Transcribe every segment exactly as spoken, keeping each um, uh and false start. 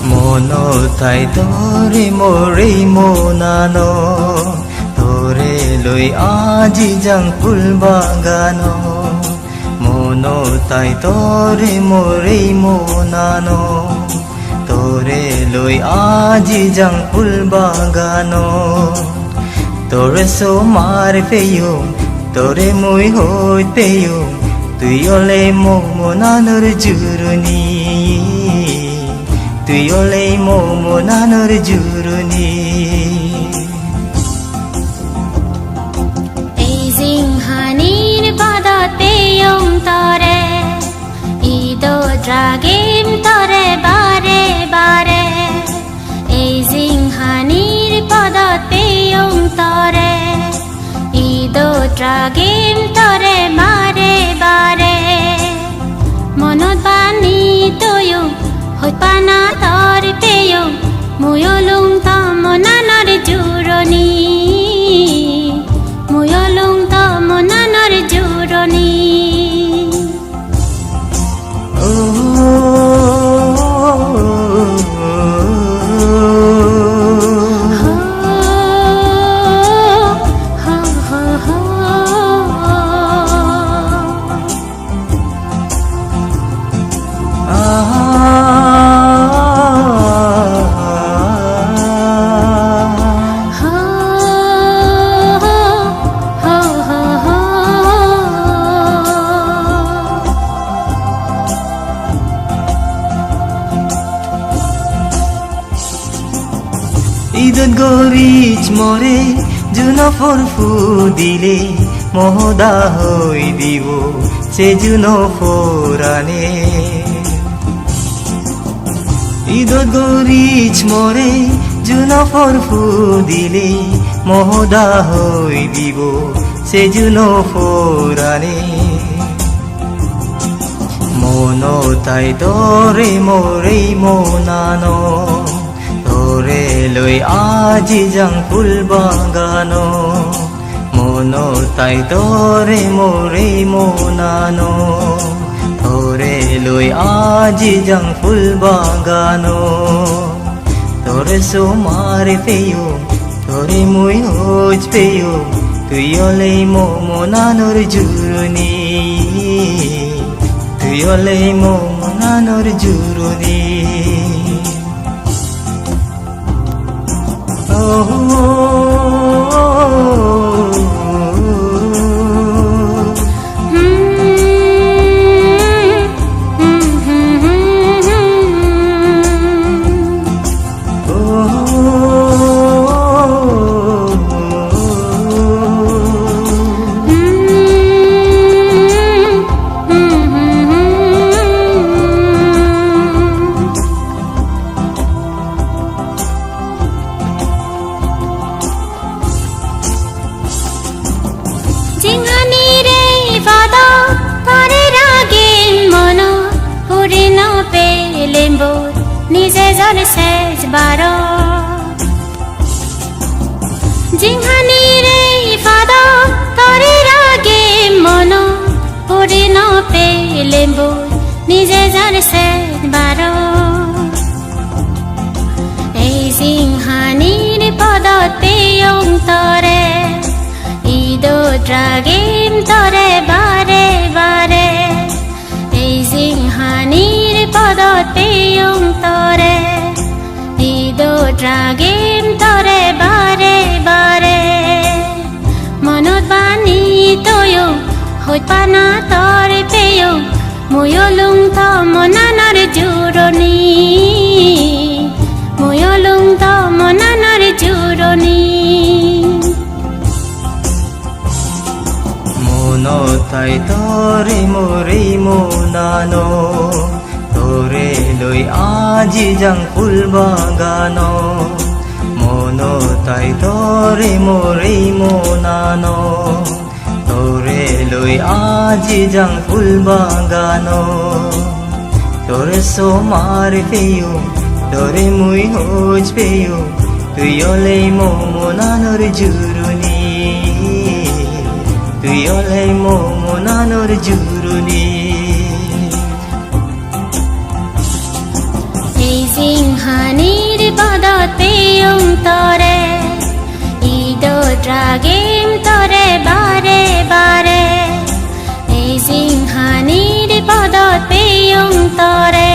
Monot thai tor mor ei monano, tore loi aji jang phul bagano. Monot thai tor mor ei monano, tore loi aji jang phul bagano. Tore somar peyong, tore mui hoj peyong, tui ole mo monanor juroni, tui ole mo monanor juroni. Ei jinghanir podot peyong tore, idot ragim tore bare bare. Ei jinghanir podot peyong tore, idot ragim tore bare bare. Monot bani toyong, hojpana tor peyong, mui olung to monanor juroni, mui olung to monanor juroni. Idot gorij more, juno por pudile, mo hoda hoi dibo se juno porane. Idot gorij more, juno por pudile, mo hoda hoi dibo se juno porane. Monot thai tor mor ei monano, tore loi aji jang phul bagano. Monot thai tor mor ei monano, tore loi aji jang phul bagano. Tore somar peyong, tore mui hoj peyong, tui ole mo monanor juroni, tui ole mo monanor juroni. Jinghanir ei podot tore ragim monot, puri no pelem boi nije jor sej barot. Jinghanir ei podot tore ragim monot, puri no pelem boi nije jor sej barot. Ei jinghanir podot peyong tore, idot ragim tore bare bare. Ei jinghanir podot peyong tore, idot ragim tore bare bare. Monot bani toyong, hojpana tor peyong, mui olung to monanor juroni, mui olung to monanor juroni. Monot thai tor mor ei monano, tore loi aji jang phul bagano. Monot Sai tore mor ei monanot, tore loi aji jang phul baganot. Tore somar peyong, tore mui hoj peyong, tui olei mo monanor juroni, tui olei mo monanor juroni. Ei jinghanir podot peyong tore, idot ragim tore bare bare. Ei jinghanir podot peyong tore,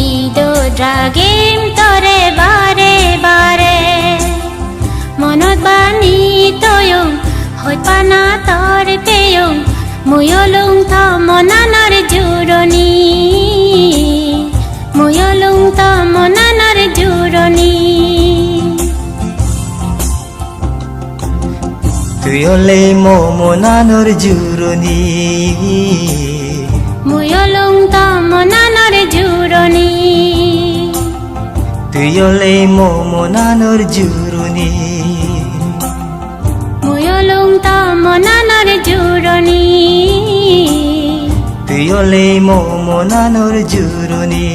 idot ragim tore bare bare. Monot bani toyong, hojpana tor peyong, mui olung to monanor juroni, mui olung to monanor juroni. Tui olei mo monanor juroni, mui olung to monanor juroni. Tui olei mo monanor juroni, mui olung to monanor juroni. Tui olei mo monanor juroni,